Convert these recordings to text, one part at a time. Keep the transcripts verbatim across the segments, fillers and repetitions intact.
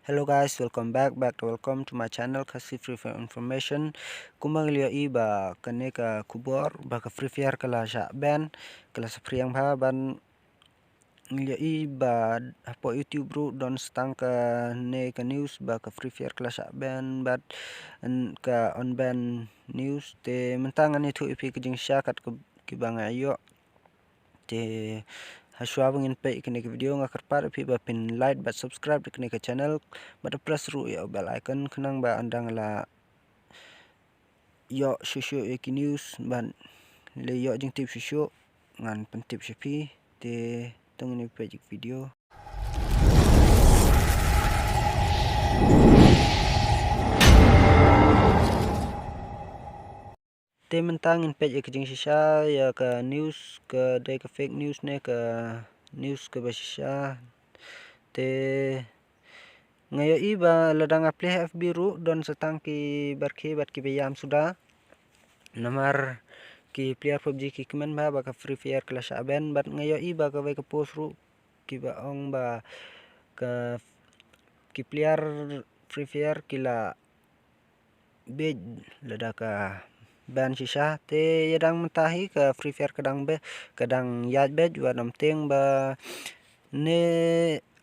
Hello guys, welcome back, back to welcome to my channel Khasi Free Fire Information. Kumba ngi la ïohi ba kane ka khubor ba ka Free Fire ka la shah ban, ka la saphriang bha ban ngi la ïohi ba hapoh YouTube ruh don tang kane ka news ba ka Free Fire ka la shah ban bad ka unban news. Te mynta ngan ïathuh ïa phi ka jingshisha kat kiba nga ïoh. Te hashwa ba ngin peit kane ka video nga kyrpad ïa phi ba phin like bad subscribe ïa kane ka channel bad press ruh ïa u bell icon khnang ba ynda nga la ïoh shuh shuh ïa ki news bad la ïoh jingtip shuh shuh ngan pyntip sha phi. Te to ngin peit ïa ka video. Te mynta ngin peit ïa ka jingshisha ïa ka news ka dei ka fake news ne ka news kaba shisha. Te nga ïohi ba lada nga plie ha F B ruh don tang ki barkhie bad kiba ïam suda. Namar ki player PUBG ki kmen bha ba ka Free Fire ka la shah ban bad nga ïohi ba kawei ka post ruh kiba ong ba ka ki player Free Fire ki la beit lada ka ban shisha. Te ïa dang mynta hi ka Free Fire ka dang beit, ka dang ïaid beit wat ym tieng ba ne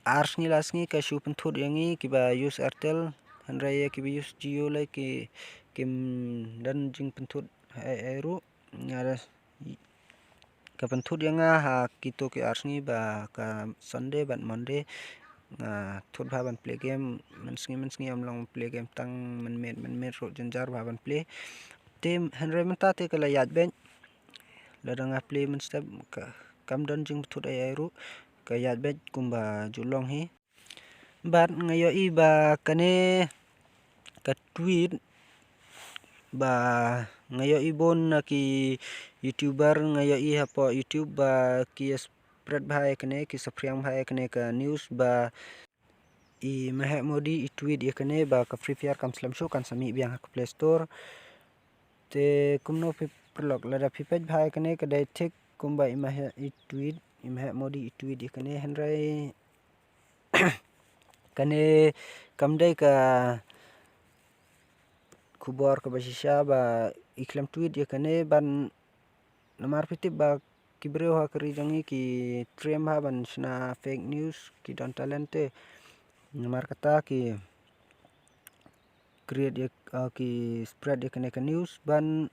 ar sngi la sngi ka shu pynthut ïa ngi kiba use Airtel, hynrei ïa kiba use Jio lei ki kim don jingpynthut ei ei ruh. Nga da ka pynthut ïa nga ha kito ki ar sngi ba ka Sunday bad Monday nga thut bha ban plie game mynsngi mynsngi, ym long plie game tang mynmiet mynmiet ruh, jynjar bha ban plie. Te hynrei mynta te ka la ïaid beit. Lada nga plie mynstep ka kam don jingpynthut ei ei ruh, ka ïaid beit kumba ju long hi. Bad nga ïohi ba kane ka tweet ba nga ïohi bun na ki YouTuber, nga ïohi hapoh YouTube ba ki spread bha ïa kane, ki saphriang bha ïa kane ka news ba i Mahesh Modi i tweet ïa kane ba ka Free Fire kam slem shuh, kan sa mih biang ha ka Play Store. Te kumno phi paralok, lada phi peit bha ïa kane ka dei thik kumba i Mahesh i tweet, i Mahesh Modi i tweet ïa kane, hynrei kane kam dei ka khubor kaba shisha ba i khlem tweet ïa kane ban, namar phi tip ba ki briew ha ka ri jong ngi ki triem ha ban shna fake news, ki don talent te. Namar kata ki create ïa, uh, ki spread ïa kane ka news ban,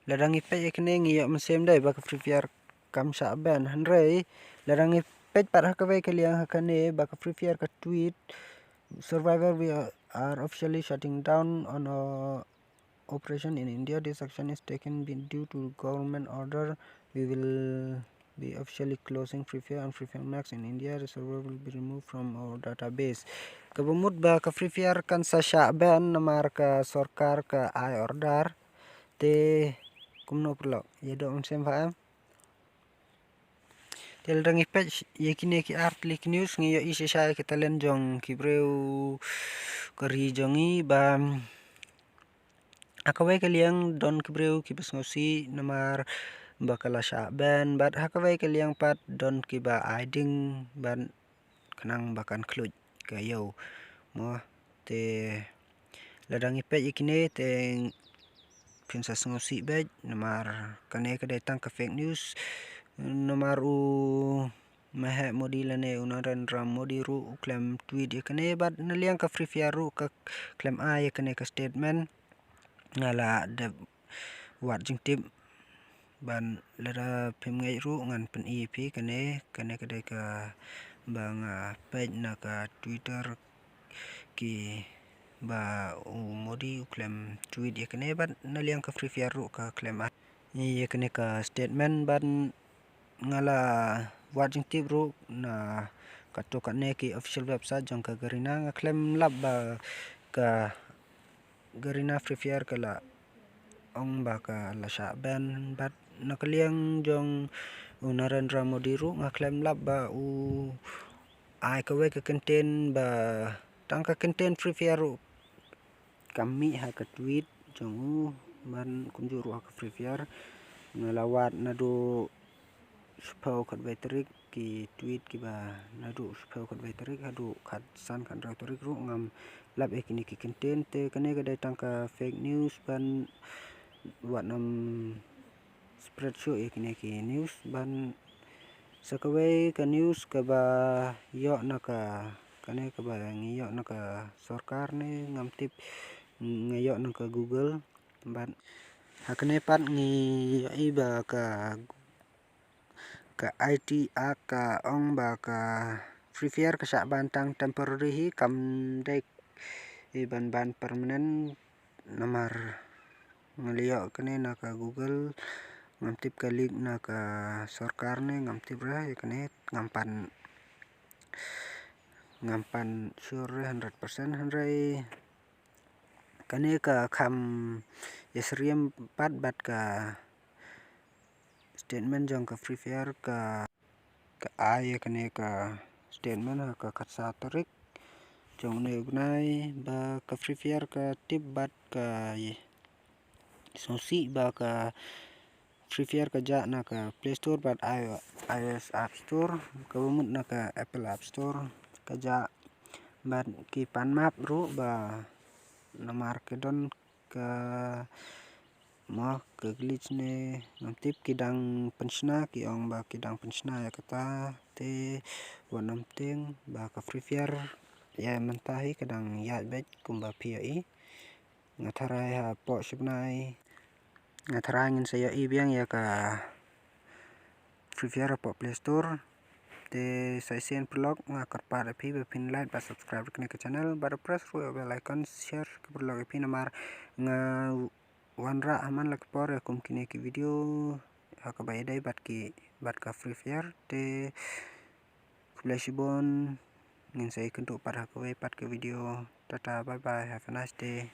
lada ngi peit ïa kane ngi ïoh mynsiem dei ba ka Free Fire kam shah ban, hynrei lada ngi peit pat ha kawei ka liang ha kane ba ka Free Fire ka tweet, "Survivor, we are, are officially shutting down on a operation in India. This action is taken be-, due to government order. We will be officially closing Free Fire and Free Fire Max in India. The server will be removed from our database." Kaba mut ba ka Free Fire kan sa shah ban namar ka sorkar ka ai order. Te kumno paralok, ïa doh mynsiem pha em? Te lada ngi peit ïa kine ki artylli ki news ngi ïohi shisha ïa ki talent jong ki briew ka ri jong ngi ba ha kawei ka liang don ki briew kiba sngewsih namar ba ka la shah ban, bad ha kawei ka liang pat don kiba ai ding ban khnang ba kan khluit ka ïew mo. Te lada ngi peit ïa kine te phin sa sngewsih beit namar kane ka dei tang ka fake news. Namar u Mahesh Modi lane u Narendra Modi ruh u khlem tweet ïa kane, bad na liang ka Free Fire ruh ka khlem ai ïa kane ka statement. Nga la dep wad jingtip ban, lada phim ngeit ruh ngan pyni ïa phi kane, kane ka dei kaba nga peit na ka Twitter kiba u Modi u khlem tweet ïa kane, bad na liang ka Free Fire ruh ka khlem ai ïa kane ka statement, bad nga la wad jingtip ruh na kato kane ki official website jong ka Garena, nga khlem lap ba ka Garena Free Fire ka la ong ba ka la shah ban, bad na ka liang jong u Narendra Modi ruh nga khlem lap ba u ai kawei ka content ba tang ka content Free Fire ruh kam mih ha ka tweet jong u, ban kumjuh ruh ha ka Free Fire. Nga la wad naduh shiphew khatwei tarik ki tweet kiba naduh shiphew khatwei tarik haduh khatsan khathynriew tarik ruh ngam lap ïa kine ki kyntien. Te kane ka dei tang ka fake news ban wat nym spread shuh ïa kine ki news ban sa kawei ka news kaba ïoh na ka, kane kaba ngi ïoh na ka sorkar ne ngam tip, ngi ïoh na ka Google. Bad ha kane pat ngi ïohi ba ka, ka I T Act ka ong ba ka Free Fire ka shah ban tang temporary hi, kam dei ban ban permanent. Namar nga la ïoh kane na ka Google, ngam tip ka leak na ka sorkar ne ngam tip re, ïa kane ngam pan, ngam pan sure re hundred percent. Hynrei kane ka kham ïasyriem pat bad ka statement jong ka Free Fire ka, ka ai ïa kane ka statement ha ka khatsaw tarik jong une u bnai ba ka Free Fire ka tip bad ka sngewsih ba ka Free Fire ka jah na ka Play Store bad I-, iOS App Store, kaba mut na ka Apple App Store ka jah, bad ki pan map ruh ba namar ka don ka, mo, ka glitch ne ngam tip, ki dang pynshna, ki ong ba ki dang pynshna ïa kata. Te wat nym tieng ba ka Free Fire ïa mynta hi ka dang ïaid beit kumba phi ïohi. Nga tharai hapoh shibnai, nga tharai ngin sa ïohi biang ïa ka Free Fire hapoh Play Store. Te sa shisien paralok, nga kyrpad ïa phi ba phin like bad subscribe ïa kane ka channel bad press ruh ïa bell icon, share ka paralok ïa phi namar nga wanrah ha man la ka por ïa kum kine ki video ha kaba ïadei bad ki, bad ka Free Fire. Te khublei shibun, ngin sa ïakynduh pat ha kawei pat ka video. Tata, bye bye, have a nice day.